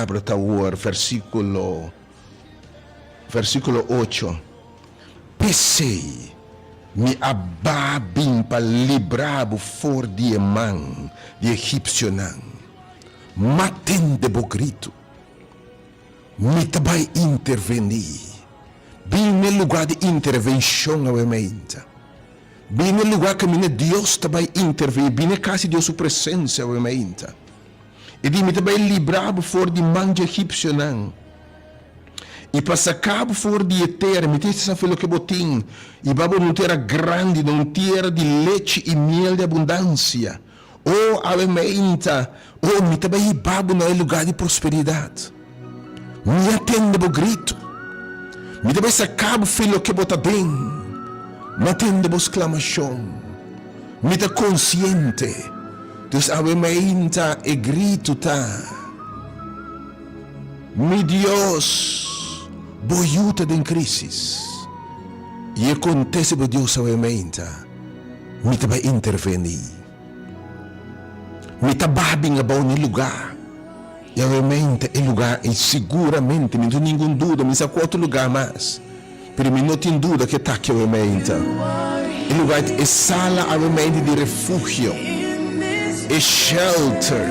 palabra ta awor, versíkulo, versíkulo ocho, P'esei mi a ba bin pa libra bo for di e man di e egipsionan. M'a tende bo gritu. Mi ta bai intervení. Bin n'e lugá di intervenshon awe meinta. Bin n'e lugá kaminda Dios ta bai intervení. Bin n'e kas di Dios su presensia awe meinta. E di, Mi ta bai libra bo for di man dje egipsionan i pa saka bo for di e tera. Mi ta sa loke bo tin i ba bo na un tera grandi, na un tera di lechi i miel di abundansia. O, awe meinta, o, mi ta bai hiba bo na e lugá di prosperidat. Mi a tende bo gritu. Mi ta bai saka bo fi loke bo ta den. Mi a tende bo sklamashon. Mi ta konsiente. Dus awe meinta e gritu ta, Mi Dios, bo yu ta den krísis. I e kontesta bo Dios awe meinta, Mi ta bai intervení. Mi ta baha bin abou na e lugá. I awe meinta e lugá ei siguramente, mi no tin ningun duda, mi sa ku otro lugá mas, pero mi no tin duda ku e ta aki awe meinta. E lugá ei ta e sala awe meinta di refugio, e shelter,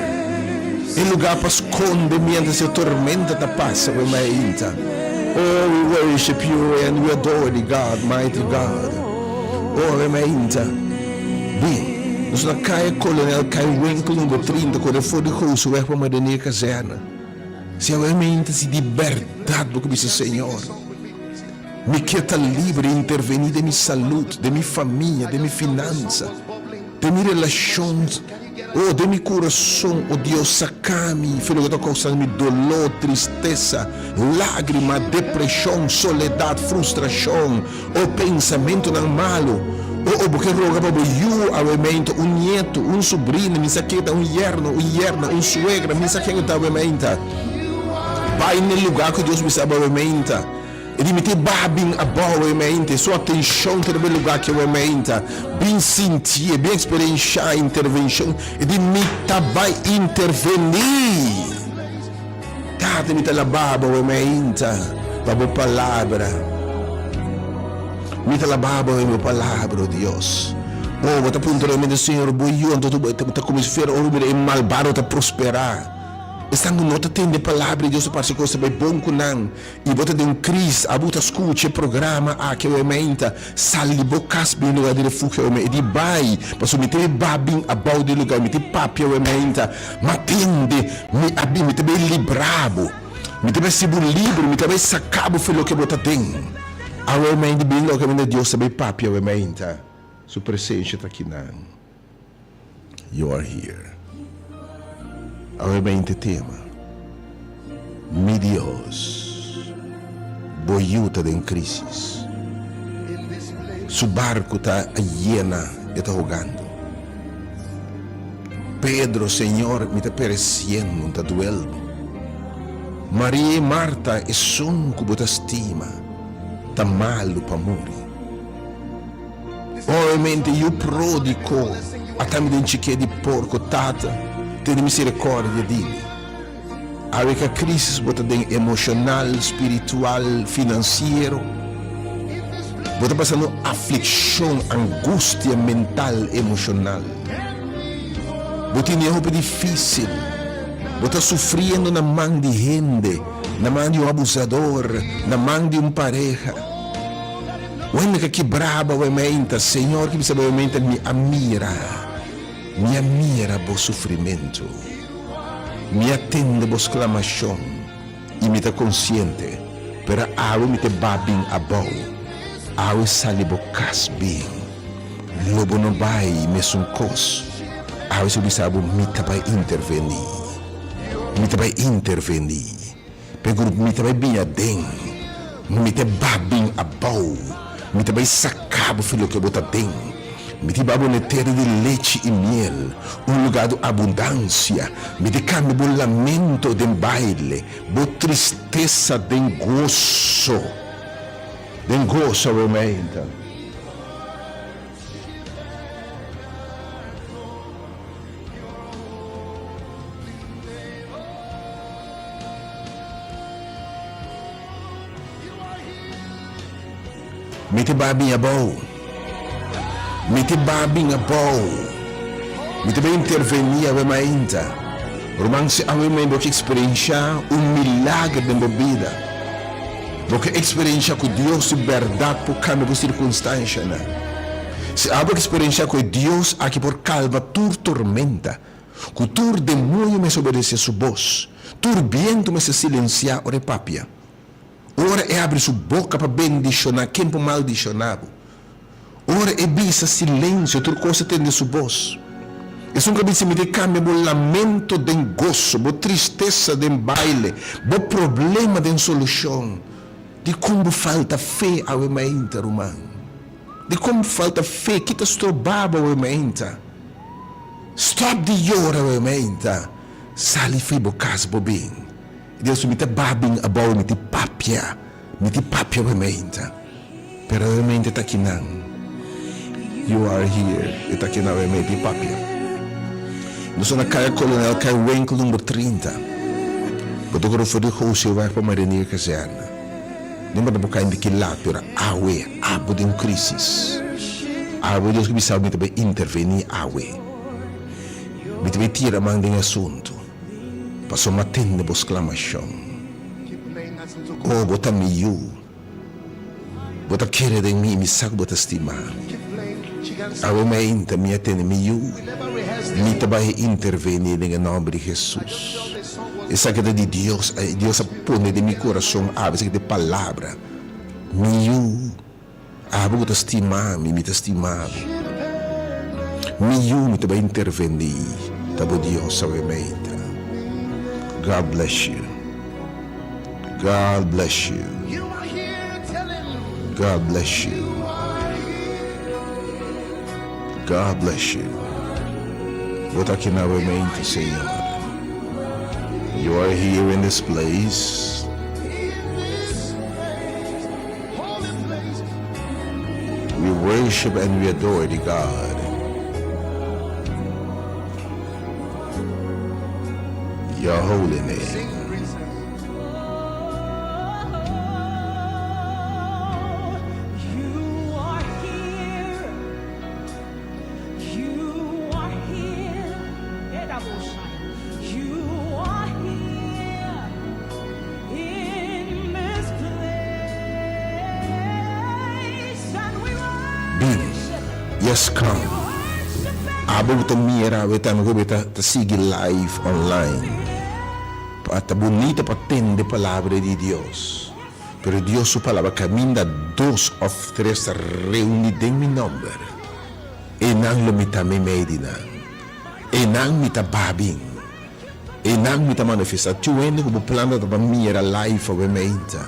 e lugá pa skonde miéntras e tormenta ta pasa awe meinta. Oh, we worship you and we adore thee, God, mighty God. Oh, awe meinta. Bin, nos na Kaya Kolonel Kai Winkel number 30, kore for di Gooseweg pa Madenier Kazerne. Si awe meinta si di bèrdat bo ke bisa Señor, mi ke ta liber di intervení den mi salud, den mi famia, den mi finansa, den mi relashon, oh, den mi kurason, oh Dios, saka mi for loke ta kousando mi doló, tristesa, lágrima, depreshon, soledat, frustrashon, O pensamentunan malu. O o bo ke roga pa bo yu awemeinta, un nietu, un subrina, mi sa ken ta, un yerno, un yerna, un suegra, mi sa ken ku ta awemeinta. Bai n'e lugá ku Dios bisa bo awemeinta. E di mi te baha bin abou awemeinta, e su atenshon ta riba e lugá aki awemeinta. Bin sintié, bin eksperenshá intervenshon. E di mi ta bai intervení. Tata, mi ta laba bo awemeinta pa bo palabra. Mi ta laba bo bo palabra, o Dios. O, bo ta puntra mi, Señor, bo yu anto bo ta kuminsá fera ora bo mira e malbado ta prosperá. Esnan ku no ta tende palabra di Dios ta parse kos ta bai bon ku nan. I bo ta den un kris, abo ta skucha e programa aki awemeinta, sali di bo kas bin lugá di refugio awemeinta. I di bai, pasobra mi ta ba bin abou di lugá, mi ta papia awemeinta. Ma tende, mi a bin, mi ta bai libra bo, mi ta bai hasi bo liber, mi ta bai saka bo for loke bo ta den. Awe mainta bin loke mende Dios ta bai papia awe mainta, Su presencia ta akinan. You are here. Awe mainta e tema, Mi Dios, bo yu ta den crisis. Su barco ta a yena, e ta hogando. Pedro, Señor, mi ta pereciendo, N ta duel bo. Maria i Marta, esun cu bo ta stima, ta malu pa muri. Obviamente, yu prodico a ta mi den chique di porco, Tata, tene misericordia di mi. Awe ka crisis bo ta den emocional, spiritual, financiero. Bo ta pasando afliccion, angustia mental, emocional. Bo tene hopi dificil. Bo ta sufriendo na man di hende, na man di un abusador, na man di un pareha. Wende ka kibraba we meinta, Señor ki bisa bo we meinta, mi a mira, mi a mira bo sufrimento. Mi a tende bo sklamashon i mi ta konsiente, pero awe mi te ba bin abou. Awe sali bo kas bin. Lo bo no bai mesun kos. Awe si bo bisa bo, mi ta bai intervení. Mi ta bai intervení. P'e grupo mi ta bai bin aden. Mi ta ba bin abou. Mi ta bai saka bo fi loke bo ta den. Mi ta hiba bo n'e tera di lechi i miel, un lugá di abundansia. Mi ta kambia bo lamento den baile, bo tristesa den goso. Den goso awe meinta. Mi ta bai bin abou. Mi ta bai bin abou. Mi ta bai intervení awe mainta. Ruman, si awe mei bo ke eksperenshá un milager den bo bida, bo ke eksperenshá ku Dios di bèrdat por kambia bo sirkunstanshanan, si abo eksperenshá ku e Dios aki por kalma tur tormenta, ku tur demoño mester obedesé su bos, tur bientu mester silensiá ora e papia, Ora e abri su boka pa bendishoná, ken por maldishoná bo? Ora e bisa silensio, tur kos ta tende su bos. Esun ku a bisa mi ta kambia bo lamento den goso, bo tristesa den baile, bo problema den solushon. Dikon bo falta fe awe mainta, ruman? Dikon bo falta fe? Ki ta stroba bo awe mainta? Stòp di yora awe mainta. Sali fo'i bo kas bo bin. Dios mi ta babin abou mi ti papia mi ti papia wemeinte pero wemeinte ta kinan you are here e ta kinan wemei ti papia nos ta na kaya Kolonel Kai Winkel number 30 bo ta kore for di Gosieweg pa Marinier Kazerne nimba ta bo kai di kilapi ora awe abo den un krisis awe Dios ke bisa bo mi ta bai interveni awe mi ta bai tira man den e asuntu. Pasobra mi a tende bo sklamashon. O, bo ta mi yu. Bo ta kere den mi i mi sa ku bo ta stima mi. Awe mainta mi a tende mi yu. Mi ta bai intervení den e nòmber di Hesus. Esaki ta di Dios. Dios a pone den mi kurason awe esaki ta e palabra. Mi yu. Abo ku ta stima mi, mi ta stima bo. Mi yu, mi ta bai intervení, ta bo Dios awe meinta. God bless you. God bless you. God bless you. God bless you. Bo ta aki na awe meinta, Señor. You are here in this place. We worship and we adore thee God. Your holy name. Bin, yes come. Abo ku ta mira awe tambe ku ta ta sigui live online. Pa ta bunita pa tende palabra di Dios. Pero Dios su palabra kaminda dos òf tres ta reuní den mi nòmber, einan lo mi ta meimei di nan. Einan mi ta babin. Einan mi ta manifestá. Tur hende ku bo planta ta pa mira live awe meinta.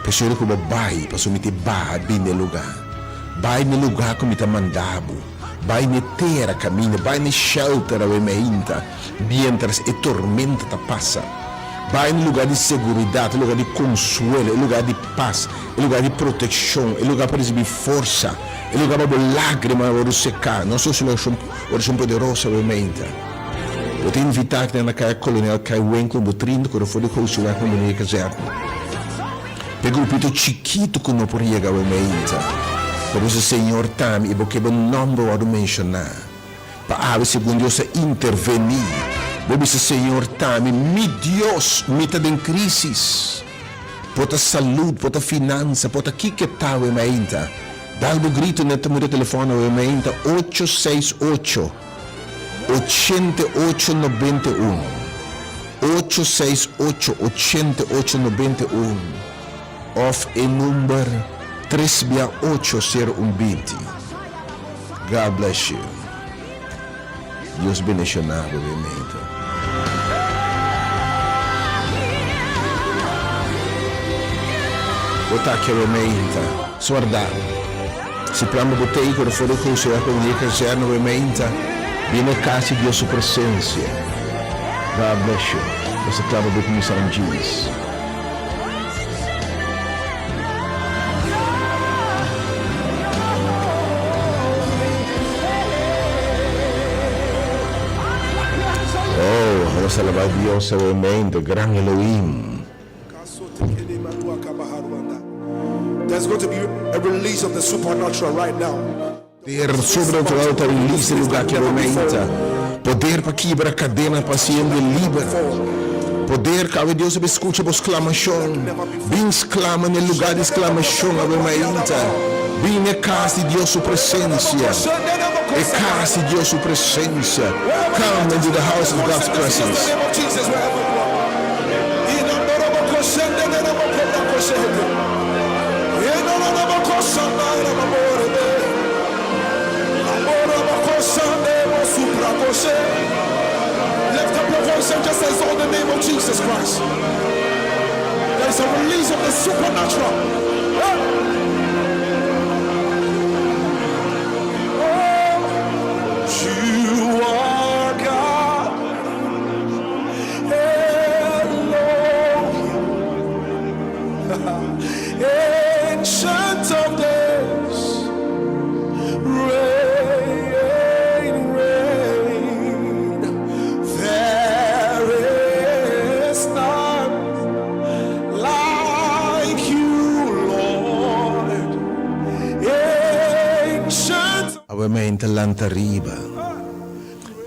P'esei ku bo bai, pasobra mi ta baha bin n'e lugá. Bai n'e lugá ku mi ta manda bo. Bai n'e tera kaminda, bai n'e shelter awe meinta, miéntras e tormenta ta pasa. Bai n'e lugá di seguridat, e lugá di konsuelo, e lugá di pas, e lugá di protekshon, e lugá pa risibí forsa, e lugá pa bo lágrima wòrdu seká. Nos ta hasi un orashon poderoso awe meinta. Bo ta invitá kinan na Kaya Kolonel Kai Winkel bo 30 ku for di Gosieweg pa Meneer Kazerne. Pa e grupito chikitu ku no por yega awe meinta, bo bisa Señor ta mi i bo ke bo nòmber wòrdu menshoná. Pa awe segun Dios a intervení, bo bisa Señor ta mi, mi Dios, mi ta den krísis. Por ta salud, por ta finansa, por ta kiko ta awe meinta. Dal bo grito na e número di telefòn awe meinta, ocho seis ocho, ochenta i ocho 91. 868 88 91 òf e number tres bia ocho sero un binti. God bless you. Dios bendiciona bo obviamente. Bo ta aki obviamente. Suarda. Si plan bo tei cu for di José a con die kazerne obviamente. Bini cas di Dios su presencia. God bless you. Nos ta cla pa bo cuminsa un djis. Oh, nos alabá Dios awe mente, gran Elohim. There's going to be a release of the supernatural right now. Poder sobrenatural ta release e lugar ki awe meinta. Poder pa kibra kadena pa hasi hende liber. Poder ku awe Dios a bin skucha bo sklamashon. Bin sklama na e lugar di sklamashon awe mainta. Bin na e kas di Dios su presensia. E kas di Dios su presensia. Come into the house of God's presence. Lift up your voice and just exalt the name of Jesus Christ. There is a release of the supernatural. Oh, you are God. Elohim. Ancient of days. Reign, reign. There is none like you, Lord. Ancient Awe mainta lanta riba.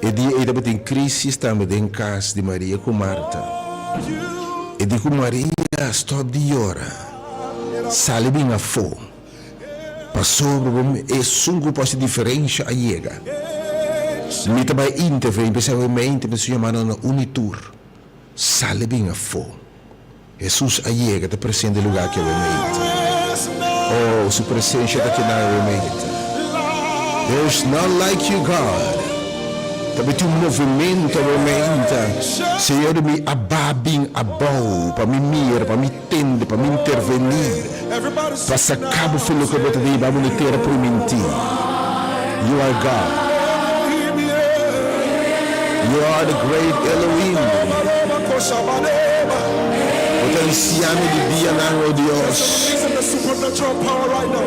E dia ei tabatin crisis tambe den cas di Maria cu Marta. E di cu Maria, Stop di yora. Sali bin afo. Pasobra bo esun cu por haci diferencia a yega. Mi ta bay interveni, p'esei awe mainta mi ta yama nan na un i tur. Sali bin afo. Hesus a yega ta presente e lugar aki awe mainta. Oh, su presencia ta keda awe mainta. There is none like you, God. Ta meti un movimento awe mainta. Señor, mi a ba bin abou pa mi mira, pa mi tende, pa mi interveni, pa saca bo for loke bo ta den i ba bo na e tera priminti. You are God. You are the great Elohim. Bo ta anciano di dianan, o Dios. Supernatural power right now.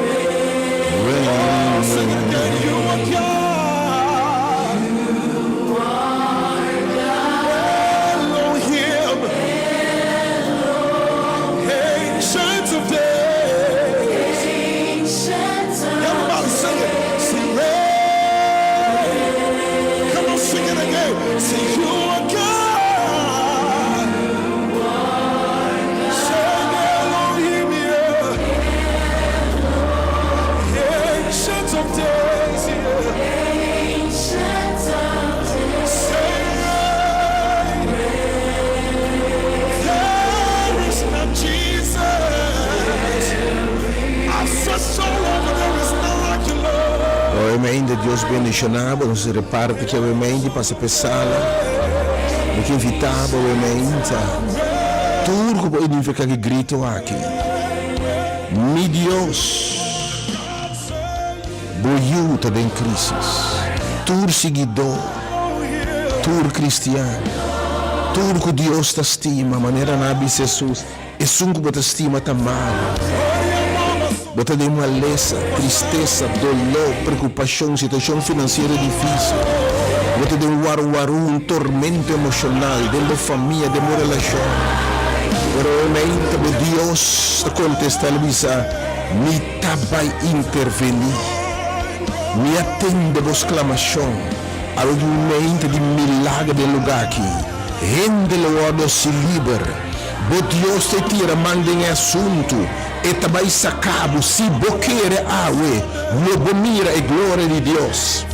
Sing it again. You are God. Elohim. Ancient of days. Everybody sing it. Sing reign. Come on, sing it again. Say you are God. Say Elohim, yeah. Ancient of days, yeah. Say reign. There is none, Jesus. I searched all over, there is none like you, Lord. Awe mainta Dios bendiciona bo, nos reparti aki awe mainta pasa p'e sala. Mi ke invita bo awe mainta. Tur ku por identifica ki grito aki. Mi Dios, bo yu ta den crisis. Tur siguidor, tur cristian, tur ku Dios ta stima, manera nan a bisa Jesus, esun ku bo ta stima ta malo. Bo ta den malesa, tristesa, doló, preokupashon, situashon finansiero difísil. Bo ta den waru-waru, un tormento emoshonal den bo famia, den bo relashon. Pero e mainta bo Dios ta kontestá, el a bisa, Mi ta bai intervení. Mi a tende bo sklamashon. Awe di un mainta di milager den lugá aki. Hende lo wòrdu hasi liber. Bo Dios ta e tira man den e asuntu. E ta bai saka bo. Si bo kere awe, lo bo mira e gloria di Dios.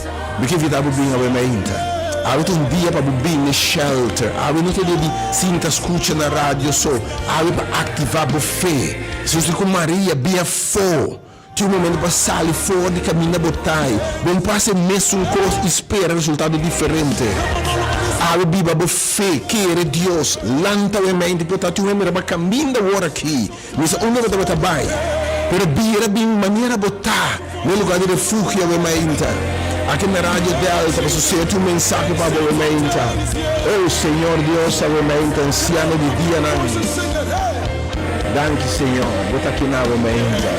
Mi ke invita bo bin awe mainta. Awe ta un dia pa bo bin n'e shelter. Awe no ta dia di sinta skucha na radio so. Awe pa aktivá bo fe. Jesus di ku Maria, Bin afó. Tin un momento pa sali for di kaminda bo tai. Bo no por hasi e mesun kos i spera resultado diferente. Awe biba bo fe, kere Dios, lanta awe mente por ta tin un hende riba kaminda wor aki. Mi sa unda bo tabata bai, pero bira bin manera bo ta na e lugar di refugio awe mainta. Aki na Radio Delta pa sucede tin un mensahe pa bo awe mainta. Oh Señor Dios awe mainta, anciano di dianan. Danki Señor, bo ta aki na awe mainta.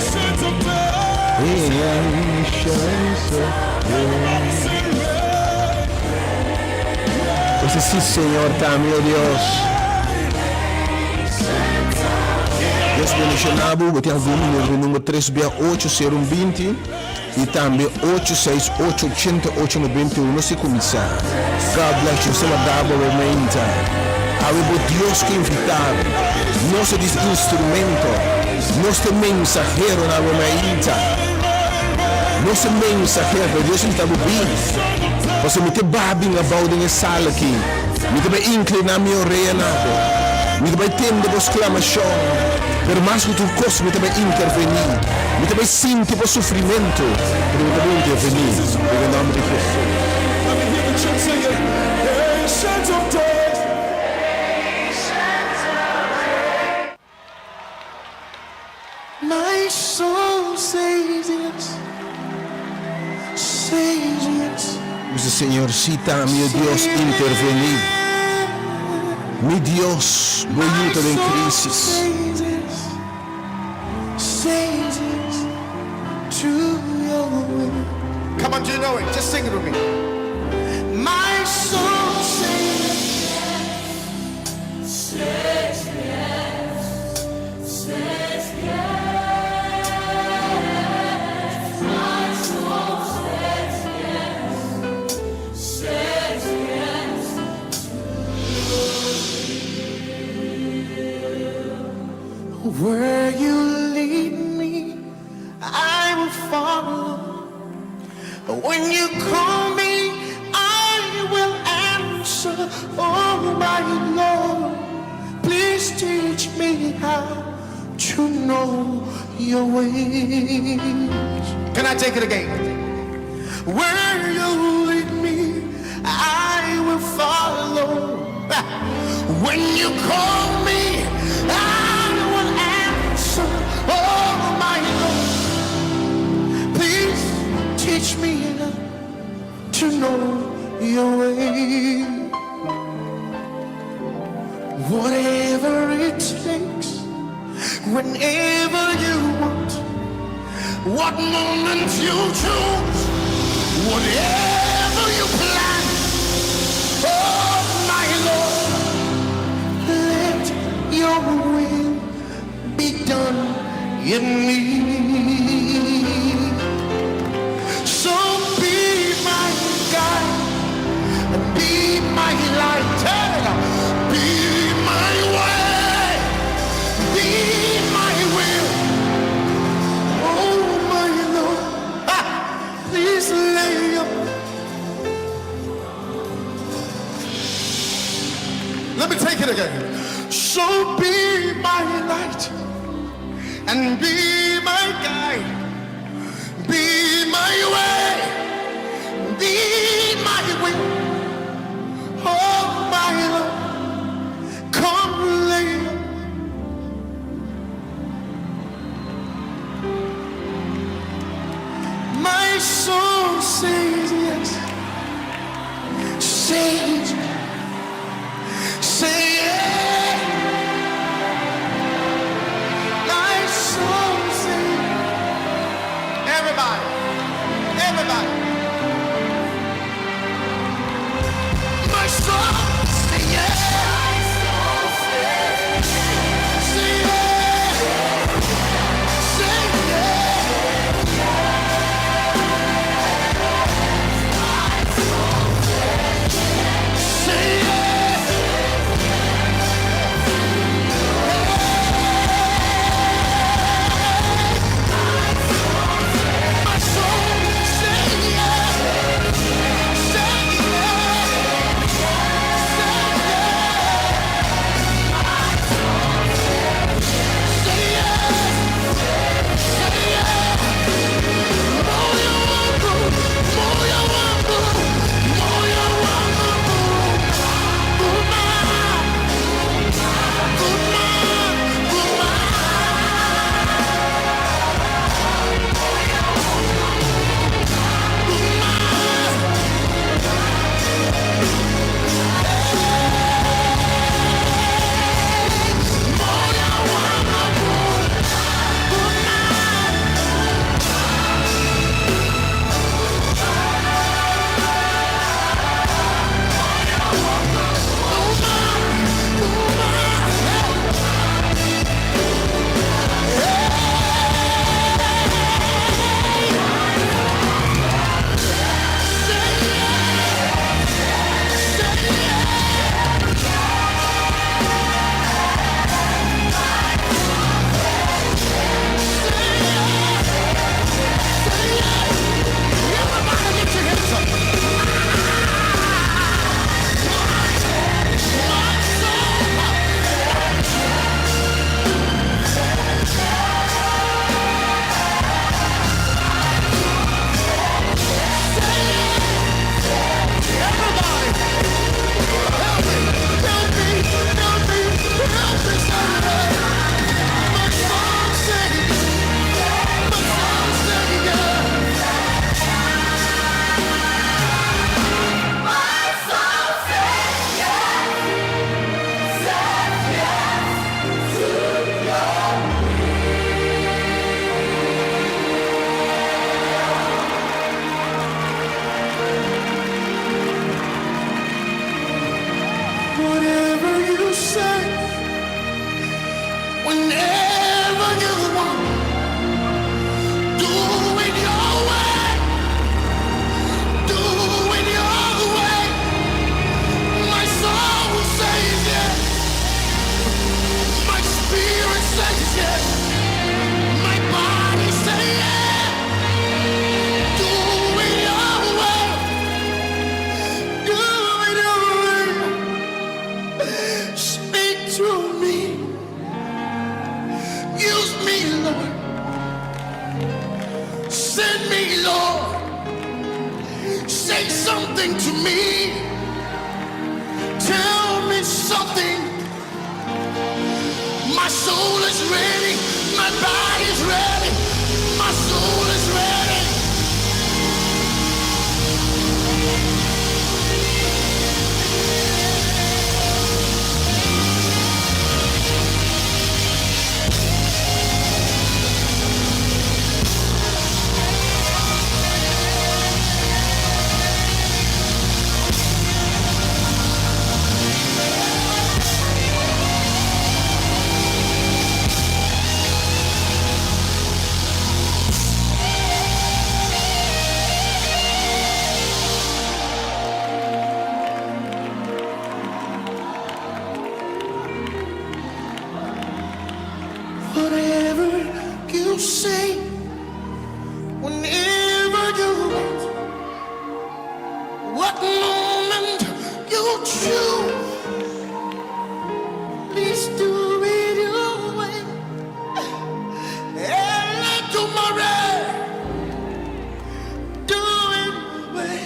Ese si Señor ta mi, oh Dios. Dios bendiciona bo. Bo tin algun minuto riba number tres bia ocho sero un binti y tambe ocho seis ocho ochenta ocho noventa y uno si cuminsa. God bless you. Nos ta warda bo awe meinta. Awe bo Dios ke invita bo. Nos ta dis instrumento. Nos ta e mensaheronan awe meinta. Nos ta e mensahero pero Dios invita bo bin. Pasobra mi ta baha bin abao den e sala aki. Mi ta bai inclina mi orea na bo. Mi ta bai tende bo sclamacion. Pero mas cu tur cos mi ta bai interveni. Mi ta bai sinti bo sufrimento, pero mi ta bai interveni den e nomber di Jesus. My soul says yes, says yes. Bisa, Señor, si ta mi, o Dios, intervení. Mi Dios, bo My yu ta den soul crisis. says yes, says yes to your will. Come on, do you know it? Just sing it with me. My soul says Where you lead me, I will follow. When you call me, I will answer. Oh, my Lord, please teach me how to know your ways. Can I take it again? Where you lead me, I will follow. When you call me, I will answer. Oh, my Lord, please teach me to know your way. Whatever it takes, whenever you want, what moment you choose, whatever you plan, oh my Lord, let your will be done in me. So be my guide and be my light, hey, be my way, be my will. Oh my Lord, ah, please lay your Let me take it again. So be my light and be my guide, be my way, be my will. Oh my Lord, come lay. My soul says yes, says, say yes. My soul says. Everybody, everybody. Whenever you want, do it your way. Do it your way. My soul will say yes. My spirit says yes. My body say yes. Do it your way. Do it your way. Speak to me. Use me, Lord. Send me, Lord. Say something to me. Tell me something. My soul is ready. My body's ready. My soul is ready. Whatever you say, whenever you want, what moment you choose, please do it your way. And tomorrow, do it your way.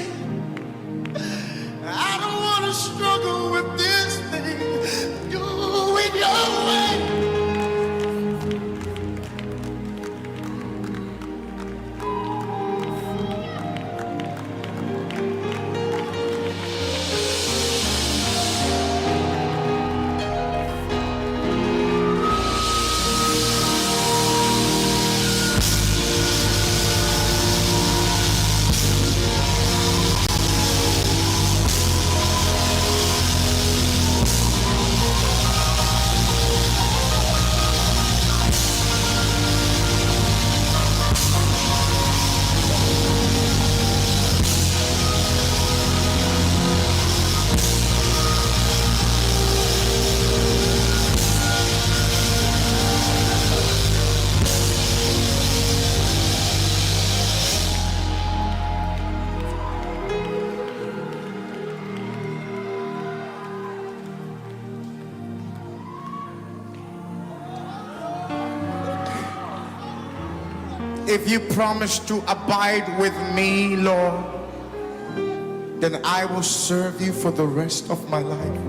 I don't want to struggle with this thing. Do it your way. If you promise to abide with me, Lord, then I will serve you for the rest of my life.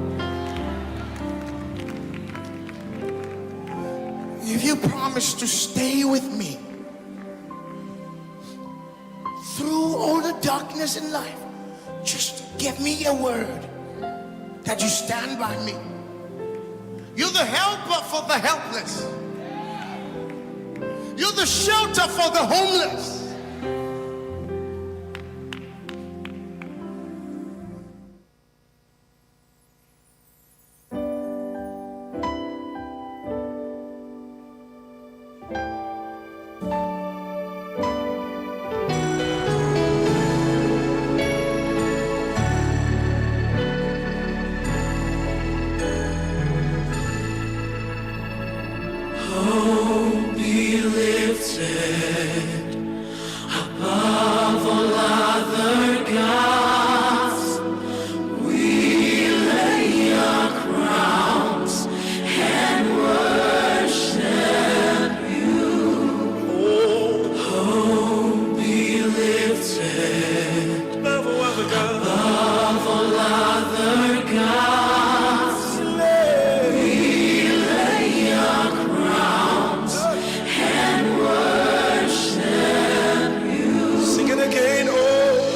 If you promise to stay with me through all the darkness in life, just give me a word that you stand by me. You're the helper for the helpless. You're the shelter for the homeless. Be lifted above all other gods. We lay our crowns and worship you. Oh, be lifted Above all other gods. above all other gods. We lay our crowns and worship you. Sing it again. Oh.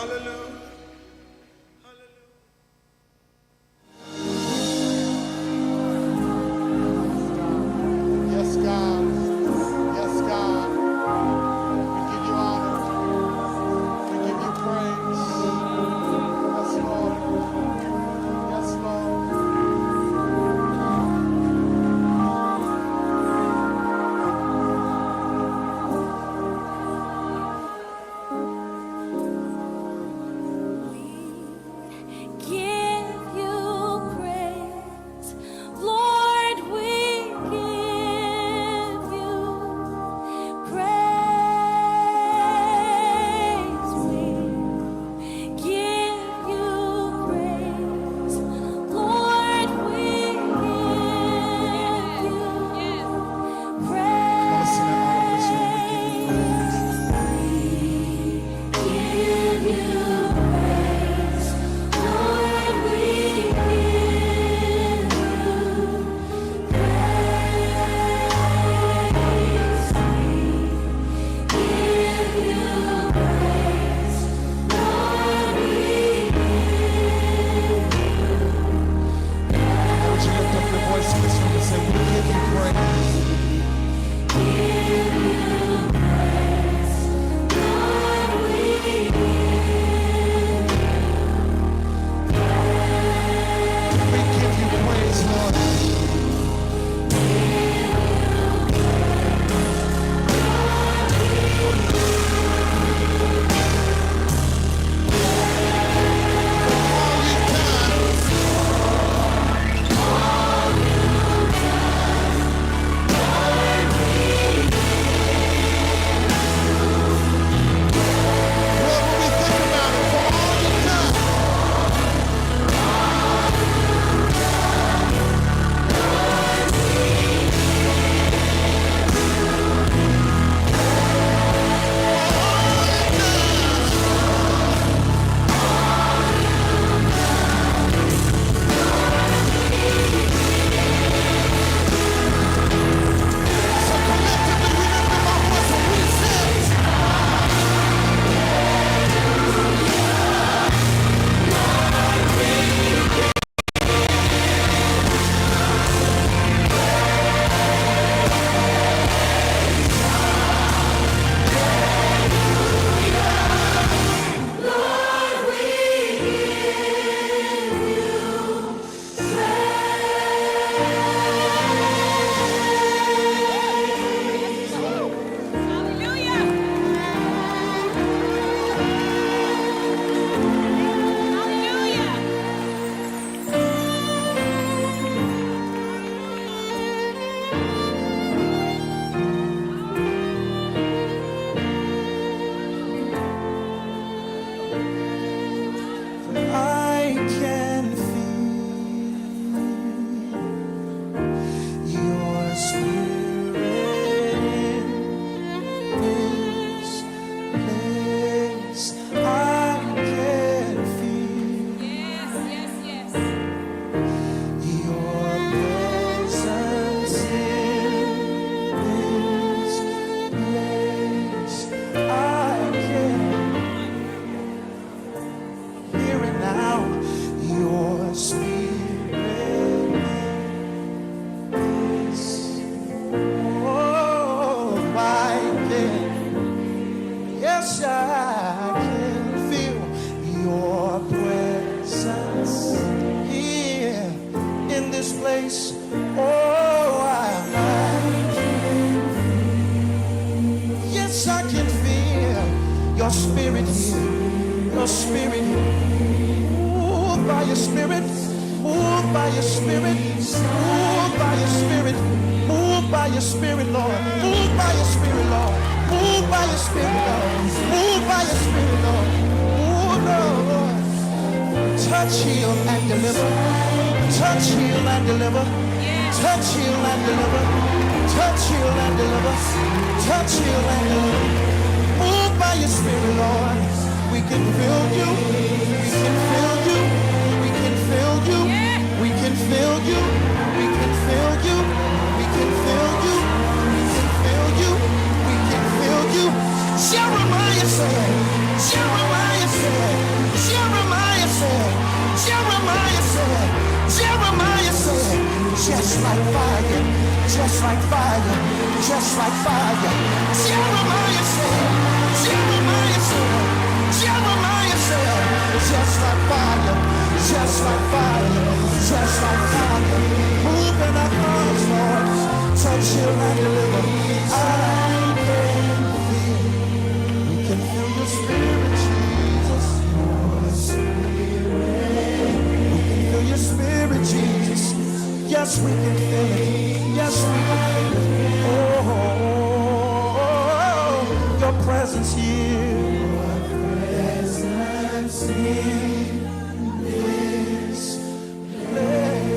Hallelujah. Yes, God. Yes, God. We give you honor. We give you praise. Yes, Lord. Yes, Lord. Give you praise, Lord, we give you praise. We give you praise, Lord, we give you Listen to all of this room. We give you praise. praise. Give you praise, Lord, we give you praise. We give you praise, Lord, we give Now would you lift up your voice in this room and say, We give you praise. give you praise, Lord, we give We give you praise, Lord. All you've done. Lord, when we think about it, for all you've done. So collectively we lift up our voice and we say, Lord, we give you Hallelujah. Hallelujah. I can feel your spirit in this place. I can feel Yes, yes, yes. your presence in this place. I can hear it now. Your spirit is. Oh, I can. Yes, I can feel your presence here in this place. Oh, I Yes, I can feel your spirit here. Your spirit here. Move by your spirit. Move by your spirit. Move by your spirit. Move by your spirit, Lord. Move by your spirit, Lord. Move by your spirit, Lord. Move by your spirit, Lord. Move, Lord. Touch, heal, and deliver. Touch, heal, and deliver. Touch, heal, and deliver. Touch, heal, and deliver. Touch, heal, and deliver. Move by your spirit, Lord. We can feel you. We can feel you. We can feel you. We can feel you. We can feel you. We can feel you. We can feel you. We can feel you. Jeremiah said, Jeremiah said, Jeremiah said, Jeremiah said, Jeremiah said, just like fire, just like fire, just like fire. Jeremiah said, Jeremiah said, Jeremiah said, just like fire, just like fire, just like fire. Move in our hearts, Lord. Touch, heal, and deliver. I can feel. We can feel your spirit, Jesus. We can feel your spirit, Jesus. Yes, we can feel it. Yes, we can feel it. Oh, your presence here. Your presence in this place.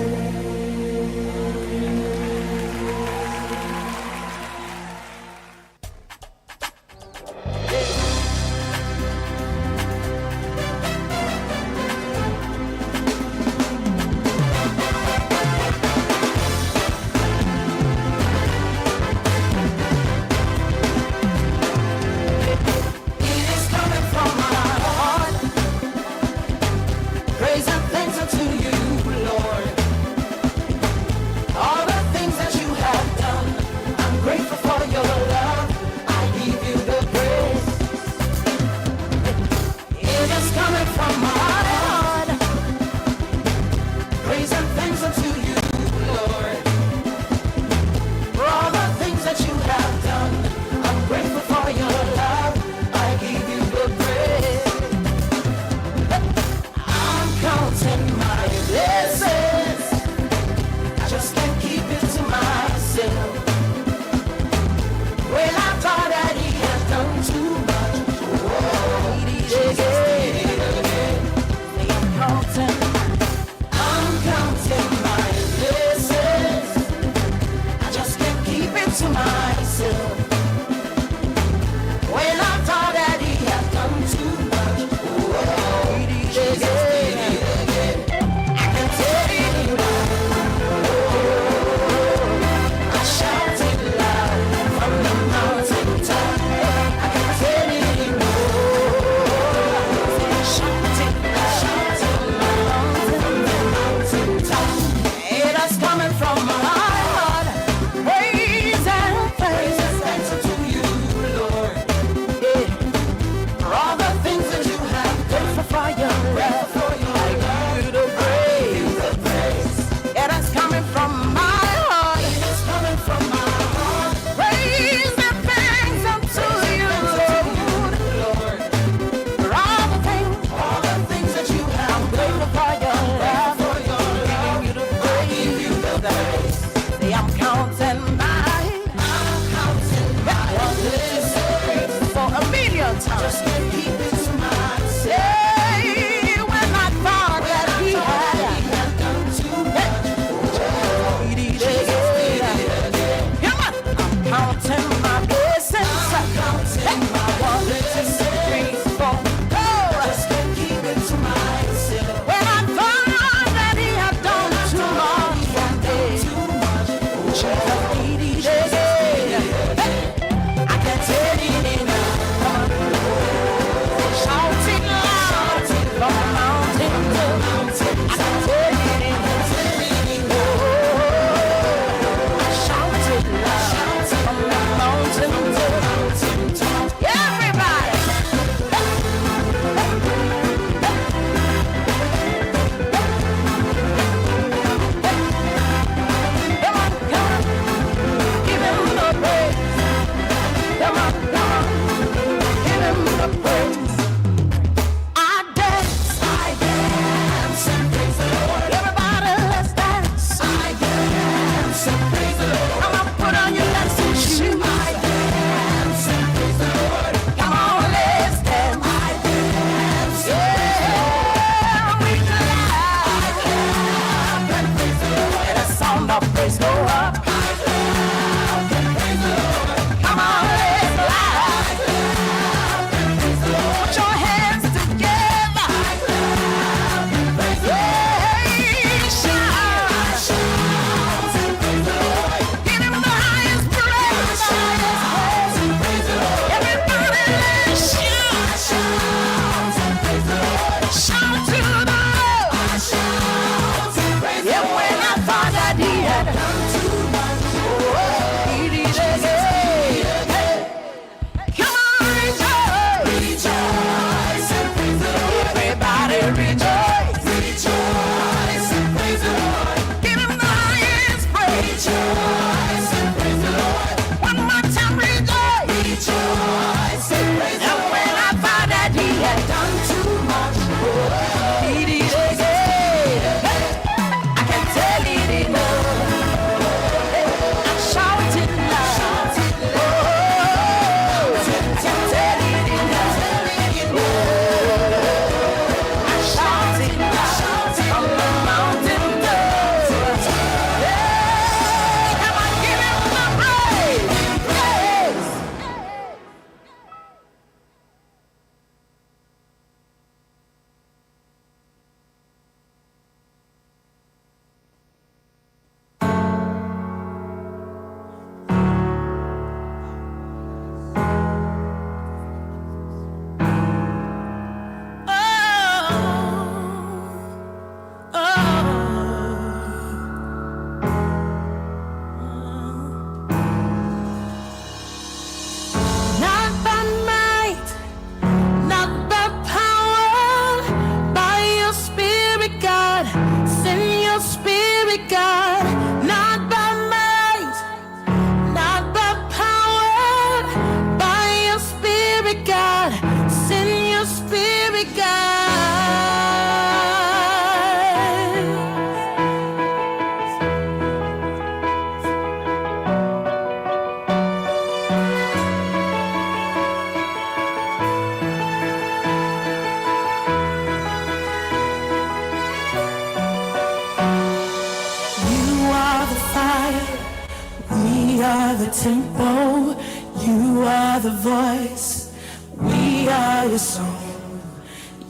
the tempo, you are the voice, we are your song.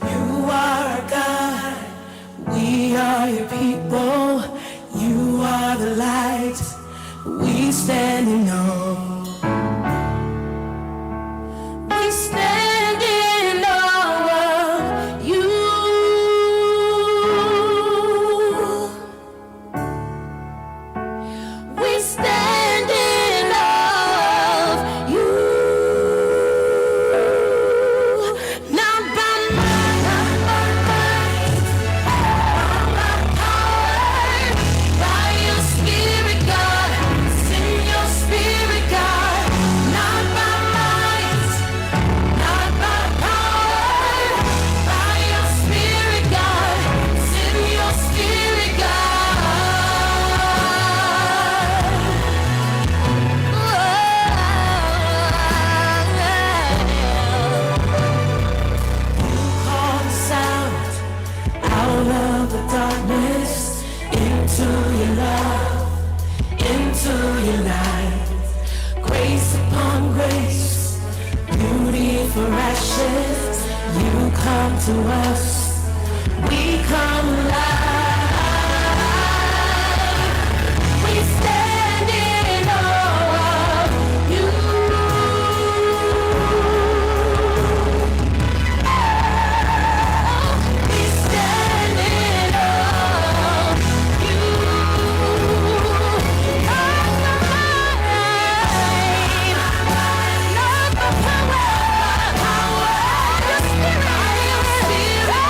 You are our God, we are your people, you are the light, we stand in awe. We stand in awe of you. We stand in awe of you. Not by might, not by might, not by power, by your spirit, God. Send your spirit, God. Not by might, not by power, by your spirit, God. Send your spirit, God. Call us out, out of the darkness, into your love, into your light. Grace upon grace, beauty for ashes, you come to us, we come alive. We stand in awe of you. We stand in awe of you. Not by might, not by power, your spirit, your spirit,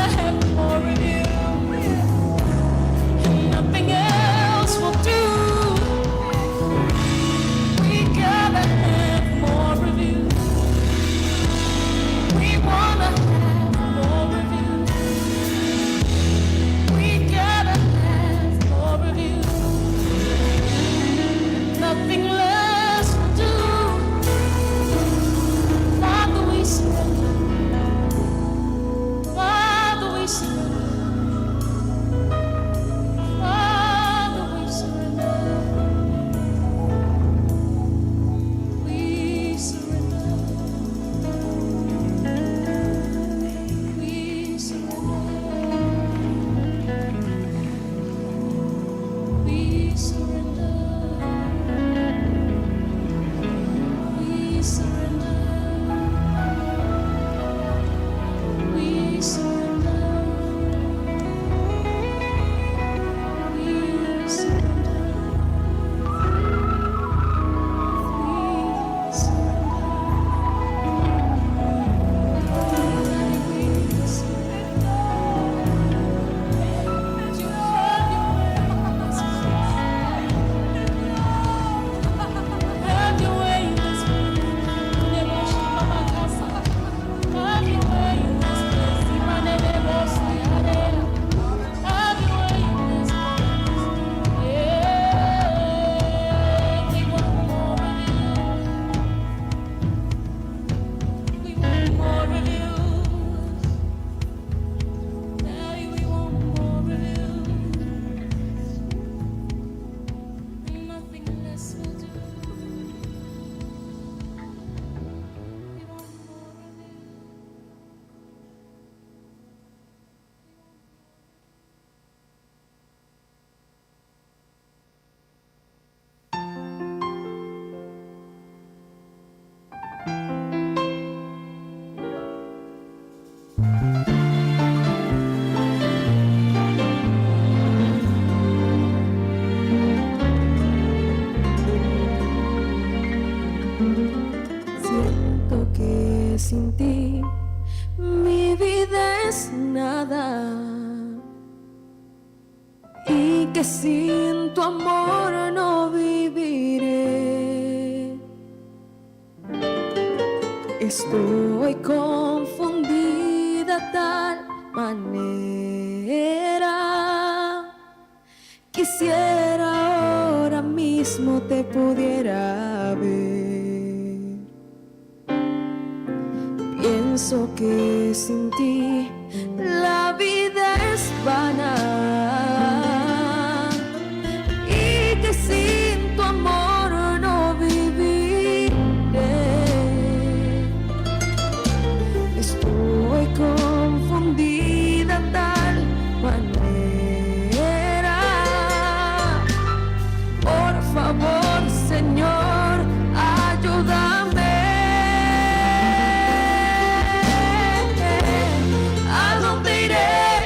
wanna have more of you. And nothing else will do. We gotta have more of you. We wanna have more of you. We gotta have more of you. Nothing less will do. Father, we surrender. Father, we surrender. Father, we surrender. We surrender. We surrender. We surrender. We surrender. We surrender. We surrender. We surrender. We surrender. You have your way in this place. Have your way in this place. Have your way in this place. Have your way in this place. Yeah, we want more of you. We want more of you. Daddy, we want more of you. Nothing less will do. We want more of you. We want more of you. Siento que sin ti mi vida es nada y que sin tu amor no viviré. Estoy confundida tal manera. Quisiera ahora mismo te pudiera ver. Pienso que sin ti la vida es vana y que sin tu amor no viviré. Estoy confundida tal manera. Por favor, Señor, ayúdame. ¿A dónde iré?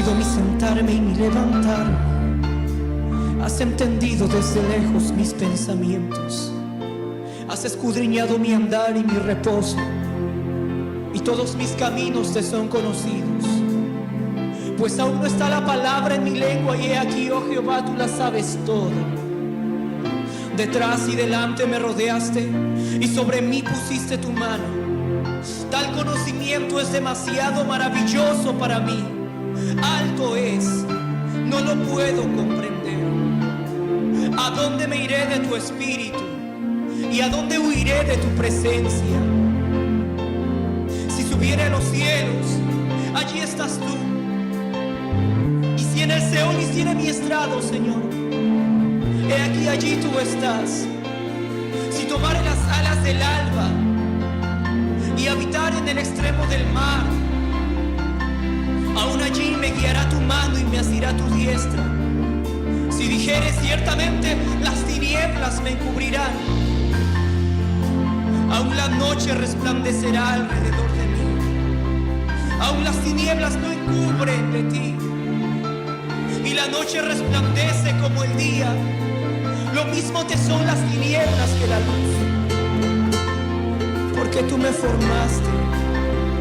conocido mi sentarme y mi levantarme. Has entendido desde lejos mis pensamientos. Has escudriñado mi andar y mi reposo. Y todos mis caminos te son conocidos. Pues aún no está la palabra en mi lengua y he aquí, oh Jehová, tú la sabes toda. Detrás y delante me rodeaste y sobre mí pusiste tu mano. Tal conocimiento es demasiado maravilloso para mí. Alto es, no lo puedo comprender. ¿A dónde me iré de tu espíritu? ¿Y a dónde huiré de tu presencia? Si subiere a los cielos, allí estás tú. Y si en el Seol hiciere mi estrado, Señor, he aquí allí tú estás. Si tomare las alas del alba y habitar en el extremo del mar, aún allí me guiará tu mano y me asirá tu diestra. Si dijere ciertamente, las tinieblas me encubrirán. Aún la noche resplandecerá alrededor de mí. Aún las tinieblas no encubren de ti. Y la noche resplandece como el día. Lo mismo te son las tinieblas que la luz. Porque tú me formaste,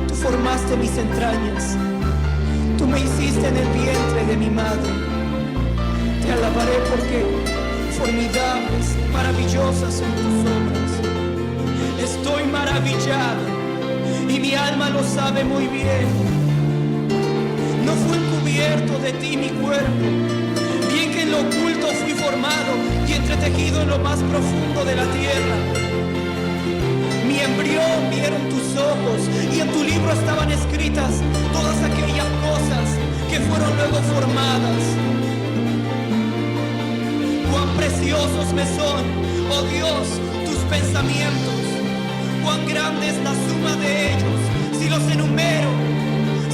tú formaste mis entrañas, tú me hiciste en el vientre de mi madre. Te alabaré porque formidables, maravillosas son tus obras. Estoy maravillado y mi alma lo sabe muy bien. No fue encubierto de ti mi cuerpo, bien que en lo oculto fui formado y entretejido en lo más profundo de la tierra. Mi embrión vieron tus ojos y en tu libro estaban escritas todas aquellas cosas que fueron luego formadas. Cuán preciosos me son, oh Dios, tus pensamientos. Cuán grande es la suma de ellos. Si los enumero,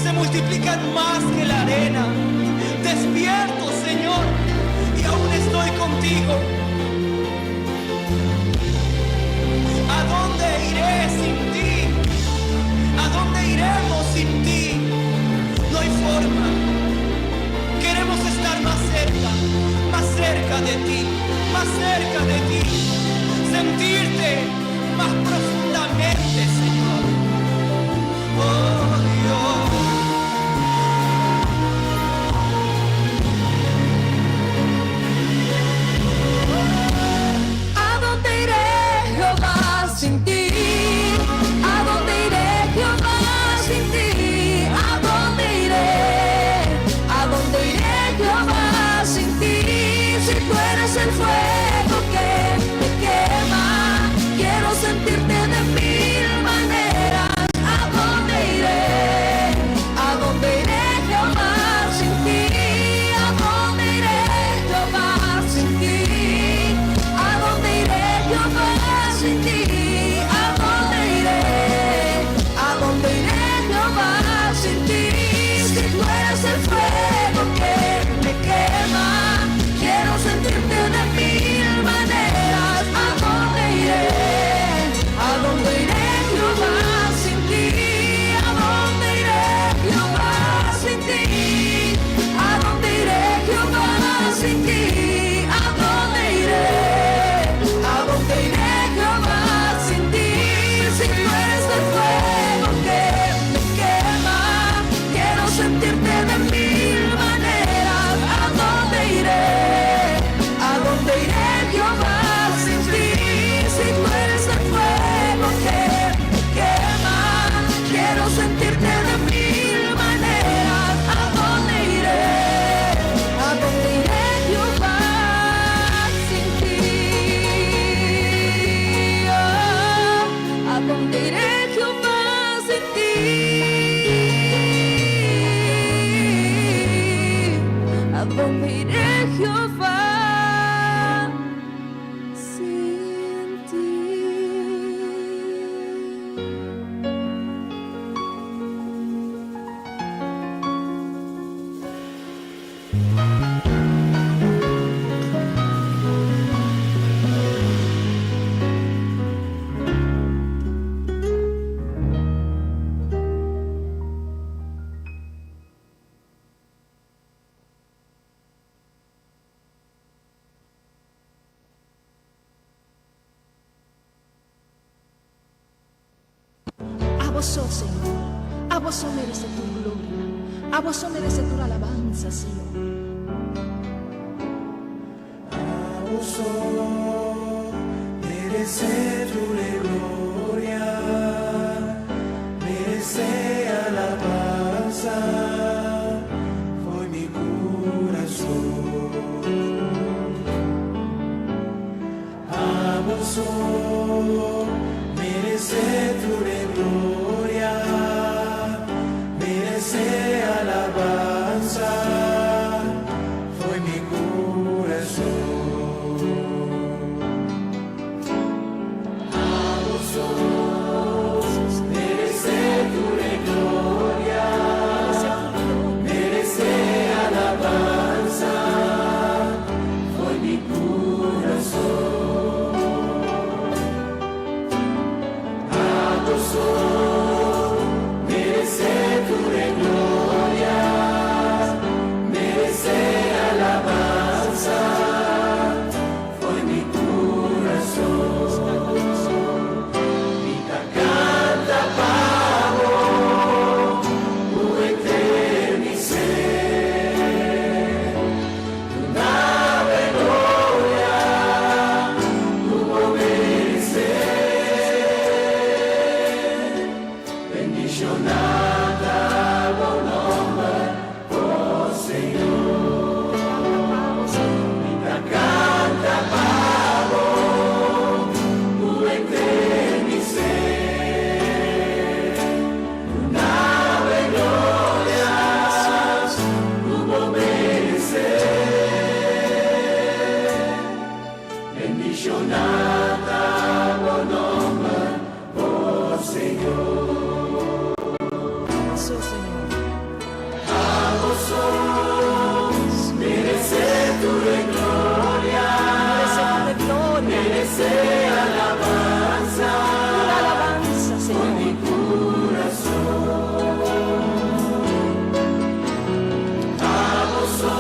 se multiplican más que la arena. Despierto, Señor, y aún estoy contigo. ¿A dónde iré sin ti? ¿A dónde iremos sin ti? No hay forma. Queremos estar más cerca, más cerca de ti, más cerca de ti. Sentirte más profundamente, Señor. Oh Dios. ¿A dónde iré, Jehová, sin ti? ¿A dónde iré, Jehová, sin ti? ¿A dónde iré? ¿A dónde iré, Jehová, sin ti? Si tú eres el fuego que me quema, quiero sentirte de mil maneras. ¿A dónde iré? ¿A dónde iré, Jehová, sin ti? ¿A dónde iré, Jehová, sin ti? ¿A dónde iré, Jehová, sin ti? ¿A dónde iré? ¿A dónde iré, Jehová, sin ti? Si tú eres el fuego que me quema, quiero sentirte de mil maneras. ¿A dónde iré? ¿A dónde iré, Jehová, sin ti? ¿A dónde iré, Jehová, sin ti? ¿A dónde iré, Jehová, sin ti? ¿A dónde iré? ¿A dónde iré, Jehová, sin ti? Si tú eres el fuego que me quema, quiero sentirte de mil maneras. ¿A dónde iré? ¿A dónde iré, Jehová, sin ti? Si tú eres el fuego que me quema, quiero sentirte de mil maneras. ¿A dónde iré? ¿A dónde iré, Jehová, sin ti? Oh, ¿A dónde iré, Jehová, sin ti? ¿A dónde iré, Jehová, sin ti? Abo so, Señor. Abo so merece tur gloria. Abo so merece tur alabansa, Señor. Abo so merece tur e gloria, merece alabansa foi mi corazón. Abo so merece tur e gloria, merece alabansa foi mi corazón. Abo so merece tur e gloria, merece alabansa foi mi corazón. Abo so merece tur e gloria, merece alabansa foi mi corazón. Mi ta canta pa bo, henter mi ser. Duna bo e gloria, cu bo merece. Bendiciona ta bo nomber, oh Señor. Mi ta canta pa bo, henter mi ser. Duna bo e gloria, cu bo merece. Bendiciona ta bo nomber, oh Señor. So, Señor. Abo so merece tur e gloria, Merece tur e gloria. merece alabansa, Tur alabansa, Señor. mi corazón. Abo so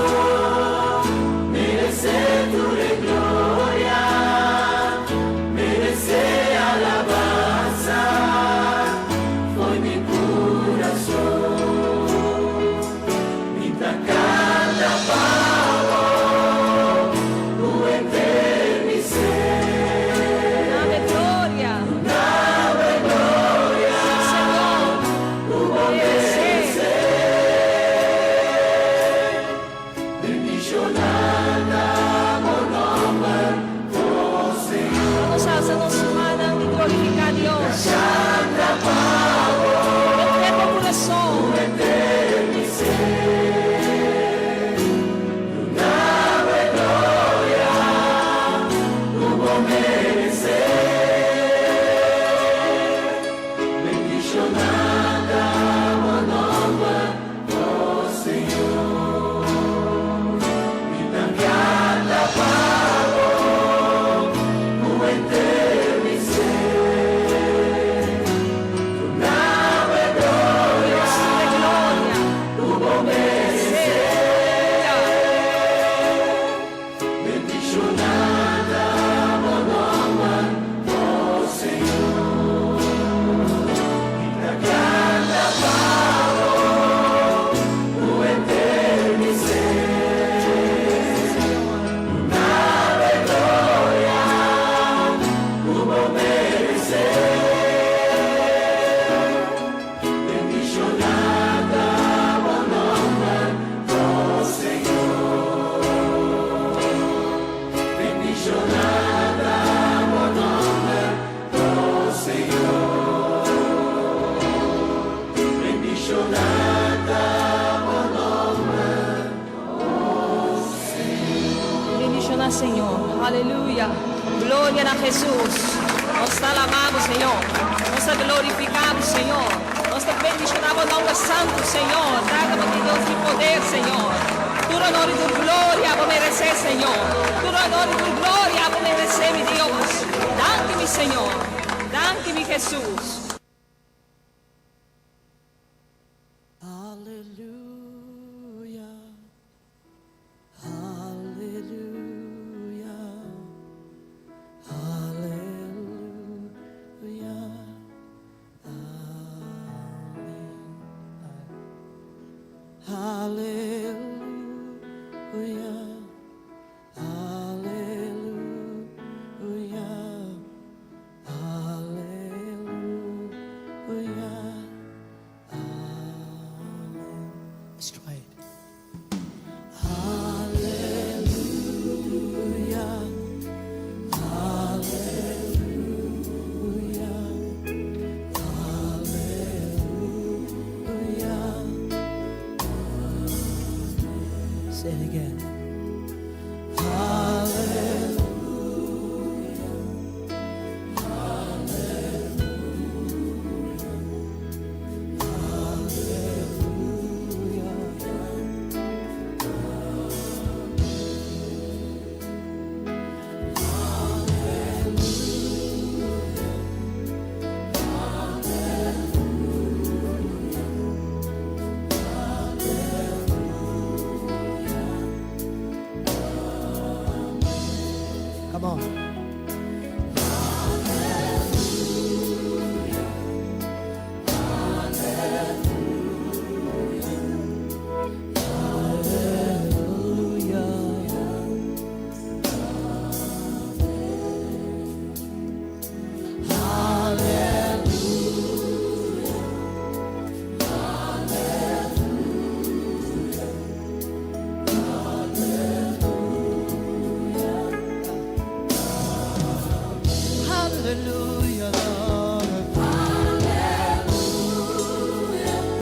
merece tur e gloria, merece alabansa, foi mi corazón. Mi ta canta pa bo, henter mi ser. Dame gloria. Dame gloria, Señor. Merece. Bendiciona ta bo nomber, oh Señor. Vamos a alza nos mannan y glorifica a Dios. Canta pa bo, Henter bo curason. Henter mi ser. Duna bo e gloria, cu bo merece. Bendiciona ta bo nomber, oh Señor. Mi ta canta pa bo, henter mi ser. Duna bo e gloria, De gloria. cu bo merece. Bendiciona ta bo nomber, oh Señor. Mi ta canta pa bo, henter mi ser. Duna bo e gloria, cu bo merece. Bendiciona ta bo nomber, oh Señor. Bendiciona ta bo nomber, oh Señor. Bendiciona ta bo nomber, oh Señor. Bendiciona, Señor. Aleluya. Gloria na Jesus. Nos ta alaba, Señor. Nos ta glorifica, Señor. Nos ta bendiciona bo nomber santo, Señor. Tata, Dios di poder, Señor. Tur honor y tur gloria bo merece, Señor. Tur honor y tur gloria bo merece, mi Dios. Danki, mi Señor. Danki, mi Jesus. Aleluya. Aleluya. Aleluya. Amén. Aleluya, aleluya, aleluya, amen. Let's try it. Aleluya, aleluya, aleluya. Say it again. Hallelujah. Come on. Hallelujah.